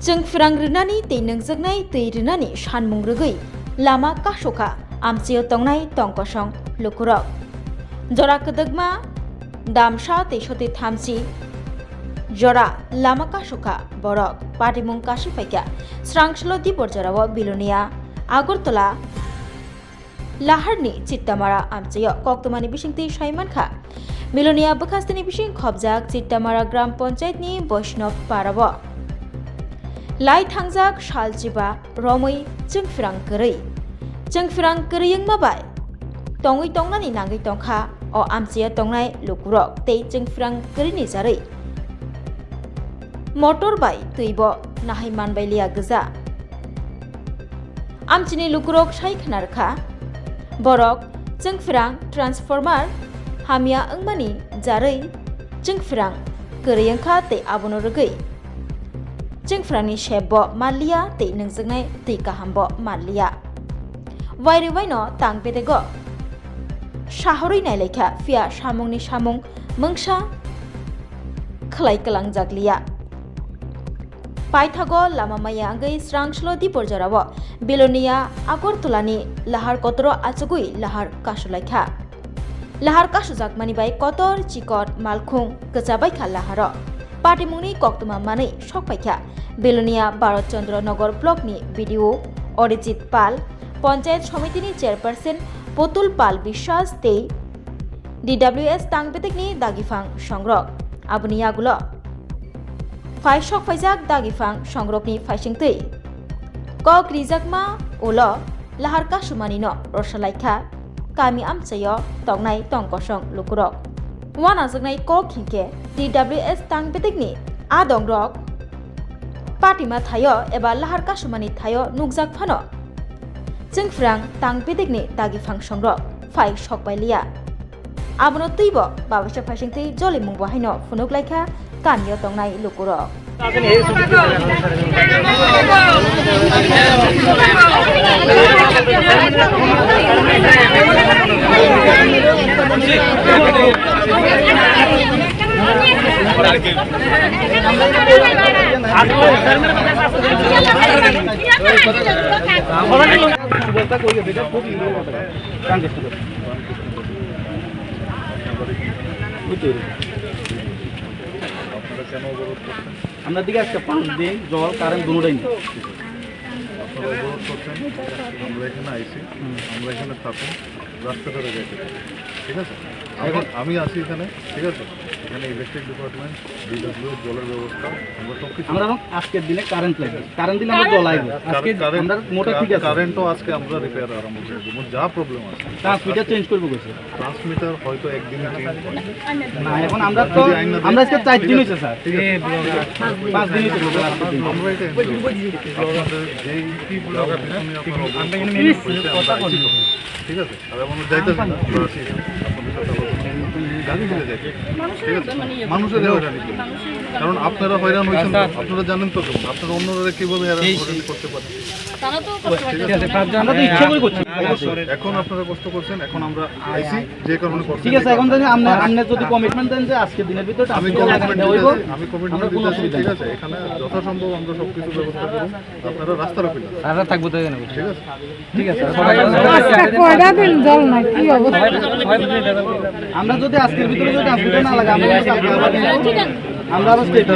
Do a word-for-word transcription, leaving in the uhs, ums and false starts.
Chwngphrang rwnani tei nungjaknai twi rwnani sanmung rwgwi lama kasukha amchaio tongnai tongkosong lukurok. Jora kwdwkma damsa tei soti thamchi jora lama kasukha borok. Patimung kasi phaikha srangsulo dibor jorao Bilonia Agartala Laharni Chittamara amchaio koktwmani bisingtwi saimankha. Bilonia bwkhasteni bising khobjak Chittamara Gram Panchayatni Boishnov Parao lai thangjak salchiba romwi chwngphrang kwrwi. Chwngphrang kwrwi wngma bai tongwi tongnani nangwi tongkha o amchaio tongnai lukurok tei chwngphrang kwrwini jarwi motor bai twibo nahai manbailiya gwja. Amchini lukurok sai khna rwkha, borok chwngphrang transformer hamya wngmani jarwi chwngphrang kwrwi wngkha tei abono rwgwi chwngphrangni sepbo manliya tei nungjaknai twi kahambo manliya. Wairwi waino tang bedego sahorwi nailaikha, phiya samungni samung mungsa khwlai kwlangjak liya. Paithago lama maya wngwi srangsulo dibor jorao Bilonia Agartalani lahar kotoro achugwi lahar kasulaikha. Lahar kasujakmani bai kotor chikon malkhung kwchabaikha laharo. Patimungni koktwma manwi sokpaikha Bilonia Bharat Chandra Nagar Blockni B D O Arijit Pal, Panchayat Somitini Chairperson Putul Pal Biswas tei D W S tang bedekni dagiphang songrok. Aboni yagulo phai sok phaijak dagiphang songrokni phaisingtwi kok rijakma ulo lahar kasumanino rosalaikha kami amchaio tongnai tongkosong lukurok. Uanajaknai kok hinkhe D W S tang bedekni adongrok patima thaio eba lahar kasumani thaio nukjak phano chwngphrang tang bedekni dagiphang songrok phai sok bai liya. Abono twibo babaisa phaisingtwi jolimung bo haino phunuk laikha kamio tongnai lukurok. আপনারা কেন অবরোধ করছেন? আমরা দিকে আজকে পাঁচ দিন জল, কারেন্ট দুটোই নেই। আপনারা অবরোধ করছেন, আমরা এখানে আইছি, আমরা এখানে থাকুন, রাস্তা ধরে যাইতে পারি, ঠিক আছে? এখন আমি আছি এখানে, ঠিক আছে? এখানে ইলেকট্রিক ডিপার্টমেন্ট, বিদ্যুৎ, জলের ব্যবস্থা, আমরা সব কিছু আমরা এবং আজকের দিনে কারেন্ট লাগবে, কারেন্ট দিলে আমরা জল আইব। আজকে কারেন্ট, আমরা মোটর ঠিক আছে। কারেন্টও আজকে আমরা রিপেয়ার আরম্ভ করে দেবো, যা প্রবলেম আছে। ট্রান্সমিটার চেঞ্জ করবো কইছে। ট্রান্সমিটার হয়তো একদিনে চেঞ্জ হয়। না, এখন আমরা তো, যদি আইন না আমরা আজকে চার দিন হয়েছে, স্যার। ঠিক আছে। পাঁচ দিন হয়েছে, স্যার, আজকের দিন। আমরা এটা এনশিওর করবো। আপনাদের যেই যা অবজেকশন নিয়ে আপনারা অবজেকশন করছেন, আমরা আইসি করবো। ঠিক আছে? আর আমরা যাইতেছি না, আমরা আছি এখানে। আপনাদের সাথে আলোচনা করবো। গাড়ি ফিরে যাইতে। ঠিক আছে? মানুষের হয়রানি করবো। কারণ আপনারা হয়রান হয়েছেন তো, আপনারা জানেন তো কেমন, আপনারা অন্যরা কিভাবে হয়রানি করতে পারে। তারা তো কষ্ট পাইতেছে। আমরা তো ইচ্ছা করে করছি। এখন আপনারা কষ্ট করছেন, এখন আমরা আইছি, যে কারণে করছেন। ঠিক আছে, এখন যদি আপনি, আপনি যদি কমিটমেন্ট দেন যে আজকের দিনের ভিতরে আমি ট্রান্সমিটার লাগাই কমিটমেন্ট দেওয়া হইব, দিতেছি, আমি কমিটমেন্ট আমরা কোনো দিতেছি, অসুবিধা ঠিক নেই। আছে, এখানে যথাসম্ভব আমরা সবকিছু ব্যবস্থা করবো, আপনারা রাস্তার উপরে। ঠিক আছে? ঠিক আছে, সবাই কয়টা দিন জল নাই, কি অবস্থা? আমরা যদি আজকের ভিতরে যদি ট্রান্সমিটার না লাগে, আমরা কিন্তু কালকে আবার কিন্তু আমরা আবার স্টেট